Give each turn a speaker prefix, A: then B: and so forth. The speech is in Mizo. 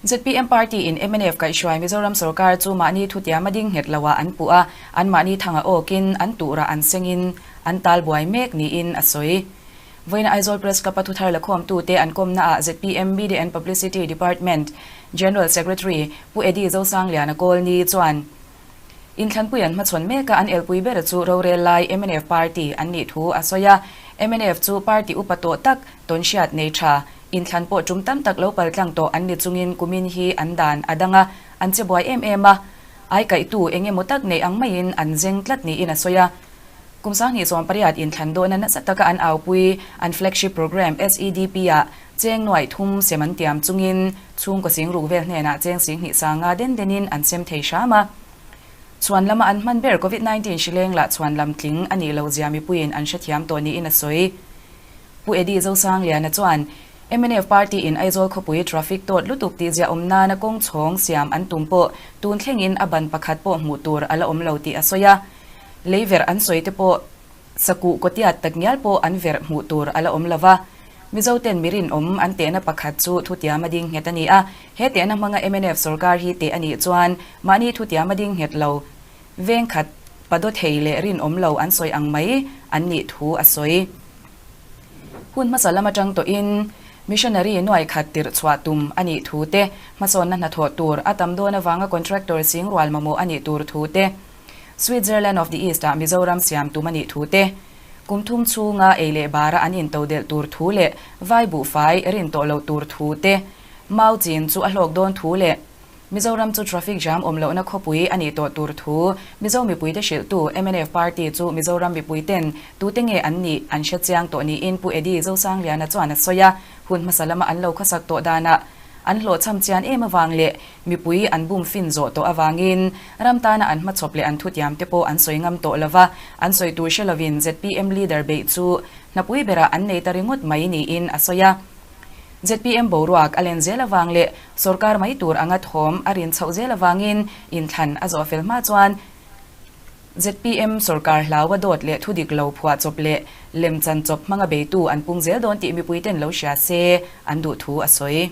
A: ZPM party in mnf kaihhruai Mizoram sorkar chu mahni thutiam a ding nghet lo ah an puh a, anmahni thanga awkin an tuhrah an sengin an talbuai mek niin a sawi. Vawiina Aizawl Press Club a thuthar lakhawmtute an kawmna ah ZPM Media and Publicity Department General Secretary Pu Eddie Zosangliana Kawlni chuan Inthlanpui an hmachhawn mek a, an elpui ber chu rorel lai mnf party an nih thu a sawi a. Mnf chu party upa tawh tak tawn hriat nei tha, inthlan pawh tum tam tak lo paltlang tawh an ni chungin kumin hi an dan a dang a, an che buai em em a. Ai kaihtu eng emaw tak neih ang maiin an zeng tlat niin a sawi a. Kum 2018 inthlan dawhna nasa taka an aupui an flagship programme SEDP ah cheng nuaih thum sem an tiam chungin chhungkaw sing ruk vel hnenah cheng 20,000 sanga den denin an sem thei hram a. Chhuan lama an hman ber Covid 19 hrileng lah chhuan lam tling a nih loh zia mipuiin an hrethiam tawh niin a sawi. Pu Eddie Zosangliana chuan mnf party in Aizawl khawpui traffic tawt lutuk tih ziah awm nana kawng chhawng siam an tum pawh tun thlengin a ban pakhat pawh hmuh tur a la awm lo tih a sawi a. Lei verh an sawi te pawh sakuh kawtiat tak ngial pawh an verh hmuh tur a la awm lo va. Mizo ten mi rinawm an tehna pakhat chu thutiam a ding nghet a ni a. He tehna hmanga mnf sorkar hi teh a nih chuan mahni thutiam a ding nghet lo veng khat padaw thei leh rinawm lo an sawi ang mai an nih thu a sawi. Hun hmasa lam atang tawhin missionary nuai khat tirh chhuah tum a nih thu te, hmasawnna hnathawh tur a tam dawn avanga contractor sing rual mamawh a nih tur thu te, Switzerland of the East ah Mizoram siam tum a nih thu te, kum thum chhunga ei leh bara an intodelh tur thu leh vai buhfai rin tawh loh tur thu te, mau chin chu a hlawk dawn thu leh Mizoram chu traffic jam awm lohna khawpui a nih tawh tur thu Mizo mipuite hrilhtu mnf party chu Mizoram mipuiten tute nge an nih an hre chiang tawh niin Pu Eddie Zosangliana chuan a sawi a, hun hmasa lama an lo khawsak tawh danah an hlawhchham chian em avang leh mipui an bum fin zawh tawh avangin ram tana an hmachhawp leh an thutiam te pawh an sawi ngam tawh lova, an sawi tur hre lovin zpm leader beih chu hnapui berah an nei ta ringawt mai niin a sawi a. Zpm boruak a len zel avang leh sorkar mai tur anga thawm a rin chhoh zel avangin inthlan a zawh fel hma chuan zpm sorkar hlaua dawt leh thudik lo phuah chawp leh lemchan chawp hmanga beitu an pung zel dawn tih mipuiten lo hria se an duh thu a sawi.